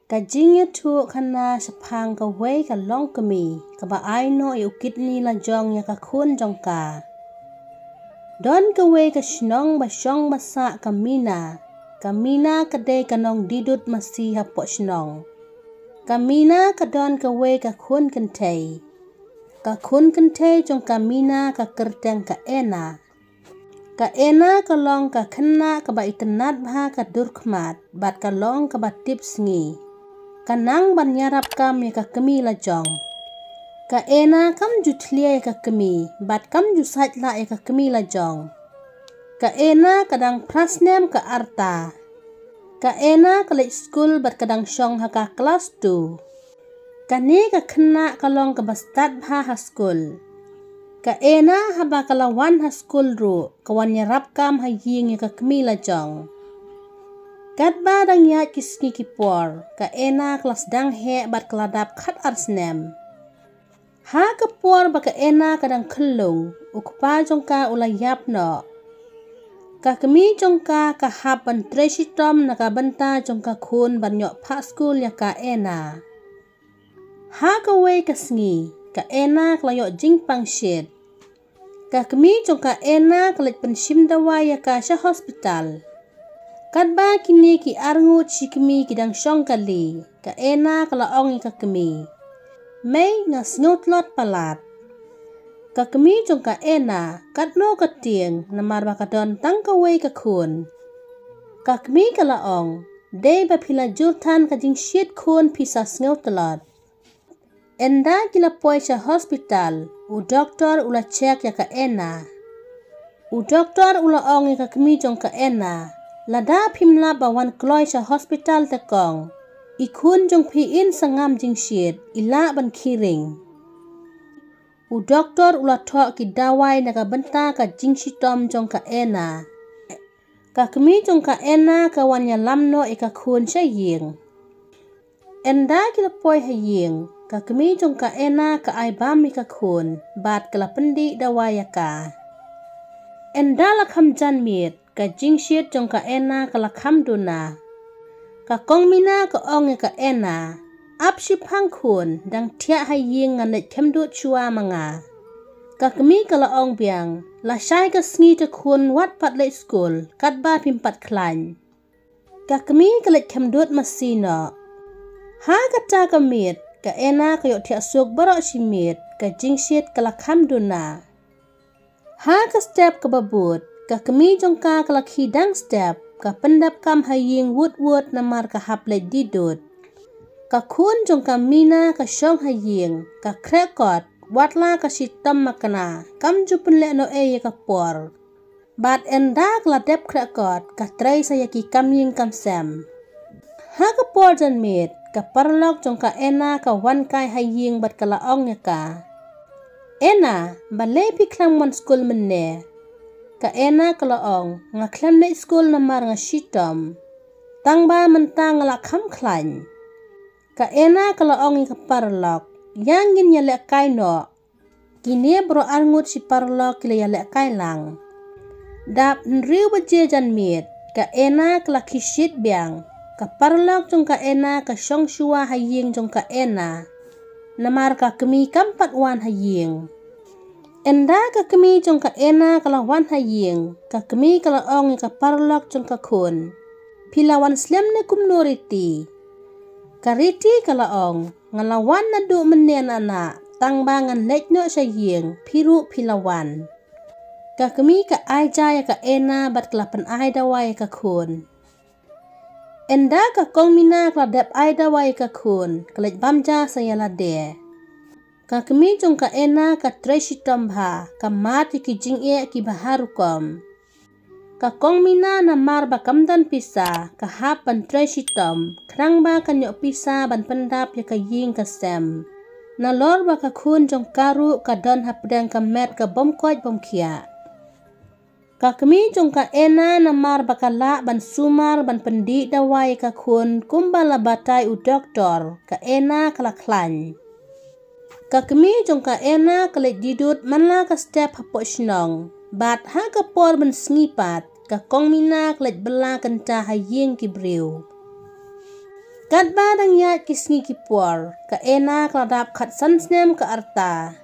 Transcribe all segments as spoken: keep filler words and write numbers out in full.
Ka jingïathuhkhana shaphang kawei ka longkmie kaba ai noh ïa u kidney lajong ïa ka khun jong ka. Don kawei ka shnong ba shong ba sah ka Mina. Ka Mina ka dei ka nongdidud masi hapoh shnong. Ka Mina ka don kawei ka khun kynthei. Ka khun kynthei jong ka Mina ka kyrteng ka Ena. Ka Ena ka long ka khynnah kaba itynnad bha ka dur khmat bad ka long kaba tip sngi. Ka nang ban ïarap kam ïa ka kmie lajong. Ka Ena kam ju thlia ïa ka kmie bad kam ju sait lah ïa ka kmie lajong. Ka Ena ka dang phra snem ka rta. Ka Ena ka leit skul bad ka dang shong ha ka klas two. Kane ka khynnah ka long kaba stad bha ha skul. Ka Ena haba ka la wan ha skul ruh ka wan ïarap kam ha ïing ïa ka kmie lajong. Katba dang ïaid ki sngi ki por, ka Ena ka la sdang heh bad ka la dap khat ar snem. Ha ka por ba ka Ena ka dang khyllung, u kpa jong ka u la ïap noh. Ka kmie jong ka ka hap ban trei shitom na ka bynta jong ka khun ban ïoh phah skul ïa ka Ena. Ha kawei ka sngi, ka Ena ka la ïoh jingpang shit. Ka kmie jong ka Ena ka leit pynshim dawai ïa ka sha hospital. Katba kine ki arngut shi kmie ki dang shong kali, ka Ena ka la ong ïa ka kmie, "Mei, nga sngew tlot palat." Ka kmie jong ka Ena, katno ka tieng, namar ba ka don tang kawei ka khun. Ka kmie ka la ong, "Dei ba phi la jur than ka jingshit khun phi sa sngew tlot." Ynda ki la poi sha hospital, u doktor u la check ïa ka Ena. U doktor u la ong ïa ka kmie jong ka Ena, "Lada phim lah ban wan kloi sha hospital te kong, i khun jong phi in sa ngam jingshit, i lah ban khih ring." U doktor u la thoh ki dawai na ka bynta ka jingshitom jong ka Ena. Ka kmie jong ka Ena ka wan ïalam noh ïa ka khun sha ïing. Ynda ki la poi ha ïing, ka kmie jong ka Ena ka ai bam ïa ka khun, bad ka la pyndih dawai ïa ka. Ynda la kham jan miet, ka jingshit jong ka Ena ka la kham duna. Ka kong Mina ka ong ïa ka Ena, "Ap shiphang khun, dang thiah ha ïing, ngan leit khemdud shuwa ma nga." Ka kmie ka la ong biang, "Lashai ka sngi te khun wat pat leit skul, katba phim pat khlaiñ." Ka kmie ka leit khemdud masi noh. Ha kata ka miet, ka Ena ka ïoh thiah suk baroh shi miet, ka jingshit ka la kham duna. Ha ka step kaba bud, ka kmie jong ka ka la khie dang step, ka pyndap kam ha ïing wut wut namar ka hap leit die dud. Ka khun jong ka Mina ka shong ha ïing, ka khreh kot, wat la ka shitom makna, kam ju pynlehnohei ïa ka por. Bad ynda ka la dep khreh kot, ka trei sa ïa ki kam ïing kam sem. Ha ka por janmiet, ka paralok jong ka Ena ka wan kai ha ïing bad ka la ong ïa ka, "Ena, balei phi khlem wan skul mynne?" Ka Ena ka la ong, "Nga khlem leit skul namar nga shitom. Tang ba mynta nga la kham khlaiñ." Ka Ena ka la ong ïa ka paralok, "Ïa ngin ïalehkai noh." Kine baroh arngut shi paralok ki la ïalehkai lang. Dap hynriew baje janmiet, ka Ena ka la khie shit biang. Ka paralok jong ka Ena ka shong shuwa ha ïing jong ka Ena. Namar ka kmie kam pat wan ha ïing. Ynda ka kmie jong ka Ena ka la wan ha ïing, ka kmie ka la ong ïa ka paralok jong ka khun, "Phi la wan slem ne kumno Riti?" Ka Riti ka la ong, "Nga la wan naduh mynne, Anna, tang ba ngan leit noh sha ïing, phi ruh phi la wan." Ka kmie ka ai ja ïa ka Ena bad ka la pynai dawai ïa ka khun. Ynda ka kong Mina ka la dep ai dawai ïa ka khun, ka leit bam ja sa ïa lade. Ka kmie jong ka Ena ka trei shitom bha, ka mad ïa ki jingeh kiba har rukom. Ka kong Mina namar ba kam don pisa, ka hap ban trei shitom, khnang ba kan ïoh pisa ban pyndap ïa ka ïing ka sem. Nalor ba ka khun jong ka ruh ka don hapdeng ka met ka bym koit bym khiah. Ka kmie jong ka Ena namar ba ka lah ban sumar ban pyndih dawai ïa ka khun kumba la batai u doktor, ka Ena ka la khlaiñ. Ka kmie jong ka Ena ka leit die dud man la ka step hapoh shnong. Bad ha ka por mynsngi pat, ka kong Mina ka leit bylla kynta ha ïing ki briew. Katba dang ïaid ki sngi ki por, ka Ena ka la dap khatsan snem ka rta.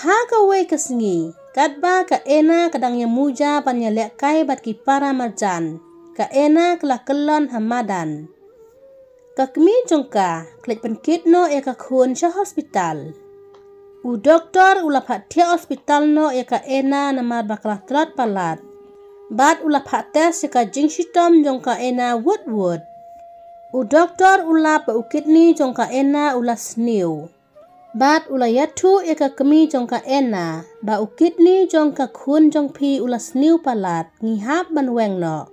Ha kawei ka sngi, katba ka Ena ka dang ïamuja ban ïalehkai bad ki para marjan, ka Ena ka la kyllon ha madan. Ka kmie jong ka, ka leit pynkit noh ïa ka khun sha hospital. U doktor u la phah thiah hospital noh ïa ka Ena namar ba ka la tlot palat. Bad u la phah test ïa ka jingshitom jong ka Ena wut wut. U doktor u la lap ba u kidney jong ka Ena u la sniew. Bad u la ïathuh ïa ka kmie jong ka Ena, ba u kidney jong ka khun jong phi u la sniew palat, ngi hap ban weng noh.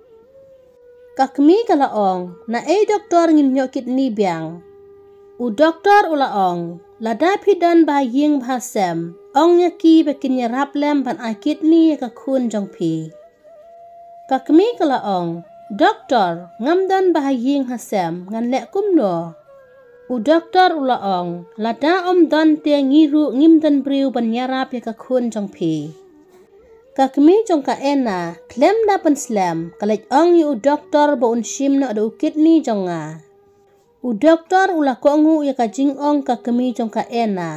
Ka kmie ka la ong, naei doktor ngin ïoh kidney biang. U doktor u la ong, lada phi don ba ha ïing ba ha sem, ong ïa ki ba kin ïarap lem ban ai kidney ïa ka khun jong phi. Ka kmie ka la ong, doktor, ngam don ba ha ïing ha sem, ngan leh kumno. U doktor u la ong, lada ym don te ngi ruh ngim don briew ban ïarap ïa ka khun jong phi. Ka kmie jong ka Ena, khlem da pynslem, ka leit ong ïa u doktor ba un shim noh da u kidney jong nga. U doktor u la kohnguh ïa ka jingong ka kmie jong ka Ena.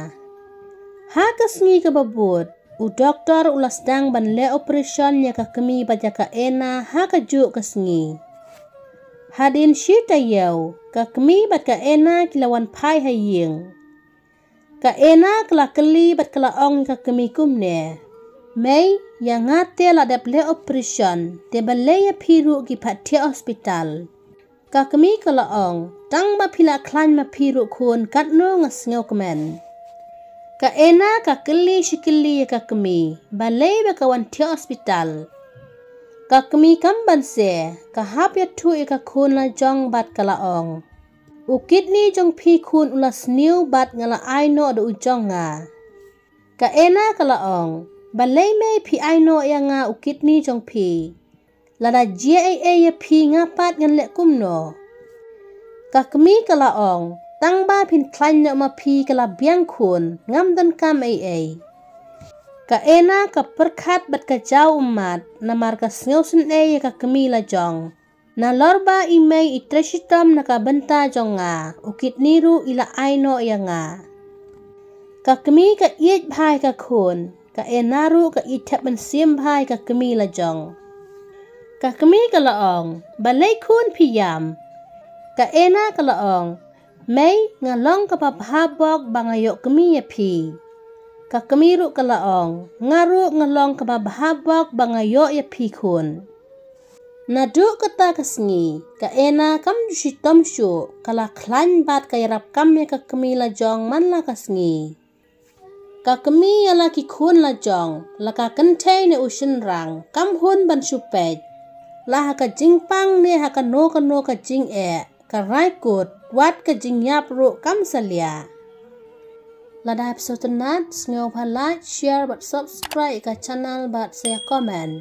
Ha ka sngi kaba bud, u doktor u la sdang ban leh operation ïa ka kmie bad ïa ka Ena ha kajuh ka sngi. Hadien shi taïew, ka kmie bad ka Ena ki la wan phai ha ïing. Ka Ena ka la kylli bad ka la ong ïa ka kmie kumne. Mei, ïa nga te la dep leh operation, te balei ïa phi ruh ki phah thiah hospital. Ka kmie ka la ong, tang ba phi la khlaiñ ma phi ruh khun katno nga sngewkmen. Ka Ena ka kylli shi kylli ïa ka kmie, balei ba ka wan thiah hospital. Ka kmie kam banse, ka hap ïathuh ïa ka khun la jong bad ka la ong. U kidney jong phi khun u la sniew bad nga la ai noh da u jong nga. Ka Ena ka la ong, balei mei phi ai noh ïa nga u kidney jong phi. Lada jia ei ei ïa phi nga pat ngan leh kumno. Ka kmie ka la ong, tang ba phin khlaiñ noh ma phi ka la biang khun, ngam donkam ei ei. Ka Ena ka pyrkhat bad ka jaw ummat, namar ka sngewsynei ïa ka kmie la jong. Nalor ba i mei i trei shitom na ka bynta jong nga, u kidney ruh i la ai noh ïa nga. Ka kmie ka ïeit bha ïa ka khun, ka Ena ruh ka ïeit thep mynsiem bha ïa ka kmie la jong. Ka kmie ka la ong, balei khun phi ïam. Ka Ena ka la ong, mei nga long kaba bha bok ba nga ïoh kmie ïa phi. Ka kmie ruh ka la ong, nga ruh nga long kaba bha bok ba nga ïoh ïa phi khun. Naduh kata ka sngi, ka Ena kam ju shitom shuh, ka la khlaiñ bad ka ïarap kam ïa ka kmie la jong man la ka sngi. Ka kmie ïa la ki khun la jong, la ka kynthei ne u shynrang, kam hun ban shu peit. La ha ka jingpang ne ha kano kano ka jingeh, ka rai kut, wat ka jingïap ruh kam salia. Lada phi sngewtynnat, sngewbha like, share bad subscribe ïa ka channel bad sa ïa comment.